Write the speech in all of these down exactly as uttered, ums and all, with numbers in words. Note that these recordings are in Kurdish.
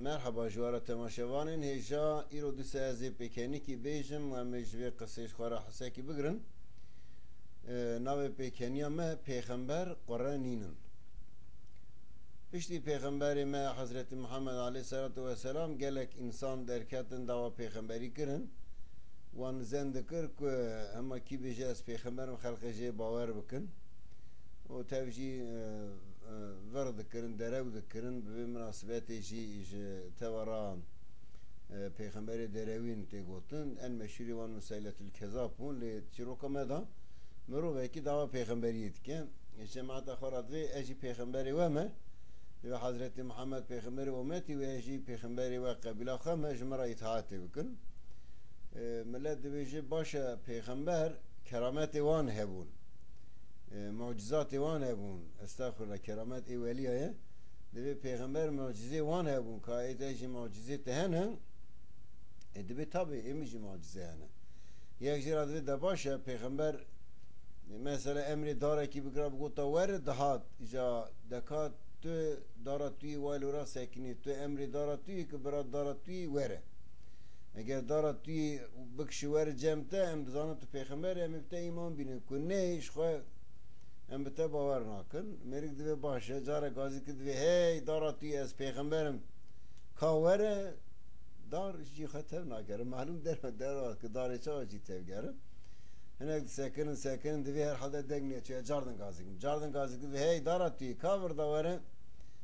Merheba ji we re temaşevanên hêja, îro dîsa ez ê pêkenîkî bêjim û em ê ji vê qisê ji xwe re hisekî bigirin. E, navê pêkeniya me Pêxember Qure nînin. Piştî Pêxemberê me Hezretî Muhammed aleyhisselatu vesselam gelek însan derketin dawa pêxemberî kirin. Wan zen dikir ku hema kî bêje ez pêxemberim xelqê jê bawer bikin. Û tev jî, e, e, vir dikirin, derew dikirin, bi vê minasibetê jî ji teva ra, e, pêxemberê derewîn tê gotin. En meşhûrî wan Museyletül Kezab bûn, lê çîroka me de mirovekî dawa pêxemberiyê dike. Cemaeta xwe re divê ez jî pêxemberê we me. Divê Hezretî Muhammed pêxemberê umetî wê, ez jî pêxemberê we qebîla xwe me, ji min re îtaatê bikin. E, millet dibêje, baş e, pêxember kerametê wan hebûn. E, mucizatê wan hebûn. Estexfirullah, keramet ê weliya ye. Divê pêxember mucizê wan hebûn. Ka ê te jî mucizê te hene, e, divê tabi ê min jî mucize hene. Yek jê re divê de baş e, pêxember, mesela emrê darekî bikira, bigota were, dihat. Îca deka tu dara tu yê wayê li wira sekinî, tu emrê dara tu yê ki bira dara tu yê were. Eger dara tu yê bikişî were cem te, em dizanin tu pêxember, em ê bi te îman bînin. Ku neyê, ji xwe em bi te bawer nakin. Mêrik divê baş e, carek gazî ki divê, hey, dara tu yê, ez pêxember im. Ka were, dar ji cî xwe tev nagere. Malûm der, derva ki darê çawa jî tevgere. Hinek disekinin, sekinin, divê herhalde deng neçûye, cardin gazî kim. Cardin gazî ki divê, hey, dara tu yê, ka vir da were,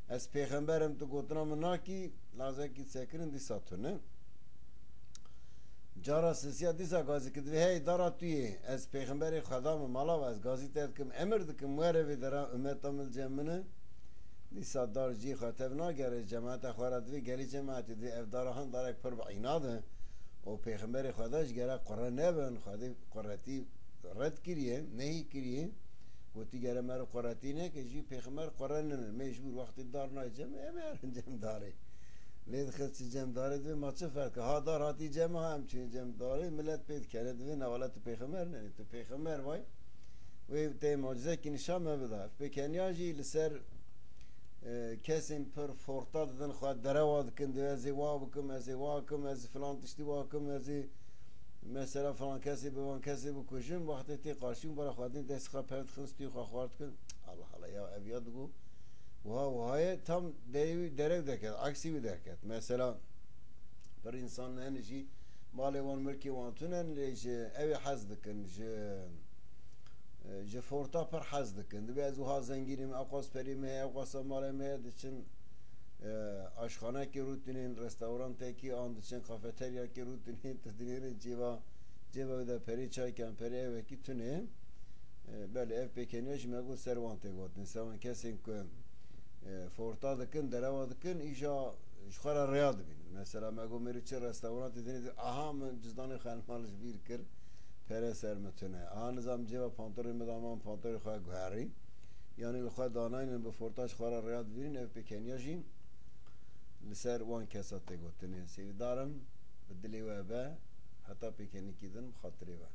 ez pêxember im, tu gotina min nakî, lazekî sekinin, dîsa tune. Cara sisiya dîsa gazî ki divê, hey, dara tu yê, ez pêxemberê Xweda me, mala ve, ez gazî te dikim, emir dikim, were vê dera, umeta min li cem min e. Dîsa dar cî xwe tev nagere, cemaeta xwe re divê, gelî cemaetê divê, ev dara han darek pir bi înad e. Û pêxemberê Xweda ji gere qure nebin, Xwedê quretî red kiriye, nehî kiriye. Gotî, gere mero quretî neke, jî pêxember qure ninin. Mecbûr wextê dar nayê cem, em ê herin cem darê. Lê dixist çi cem darê, divê ma çi ferq e? Ha dar hatî cem, ha em çûyê cem darê, millet pê dikene, divê na wele tu pêxember nenê, tu pêxember bay. Wê tê mucizekî nîşan me bida. Ev pêkeniya jî li ser, e, kesên pir forta didin xwe, derewa dikin, divê ez ê wa bikim, ez ê wa bikim, ez ê filan tiştî wa bikim, ez ê mesela filan kesê bi van kesê bikujim, wextê tê qarşî û bara xwe din destê xwe per dixin, stûyê xwe xwar dikin. Allah Allah, ya ev ya digo, wiha wiha ye, tam derê wî derew derket, aksî wî derket. Mesela pir însan hene jî malê wan, milkê wan tune ne, lê ji ew ê hez dikin, ji, e, ji forta pir hez dikin. Dibê ez wiha zengîn im, ew qas perê me heye, ew qasa malê me heye, diçin, e, aşxanekê rûtinên, restorantekî, an diçin kafeteryakê rûtinên, tu dinêrin cêva, cêva wê de perê çaykan, perê ewekî tune. E, belê, ev pêkeniya jî me got ser wan tê gotin. Ser wan kesên ku, e, forta dikin, derewa dikin, îja ji xwe re rêya dibînin. Mesela me got, mêrî çi restorantê dinê, aha, min cizdanê xwe li mal ji bîr kir, pere ser min tune. Aha, nizam cêva pantolê min de, min pantolê xwe guherî. Yanî li xwe danaynin, bi forta ji xwe re rêya dibînin, ev pêkeniya jî li ser wan kesa tê gotinê. Sêvîdar im, bi dilê we be, heta pêkenîkî din, bi xatirê we.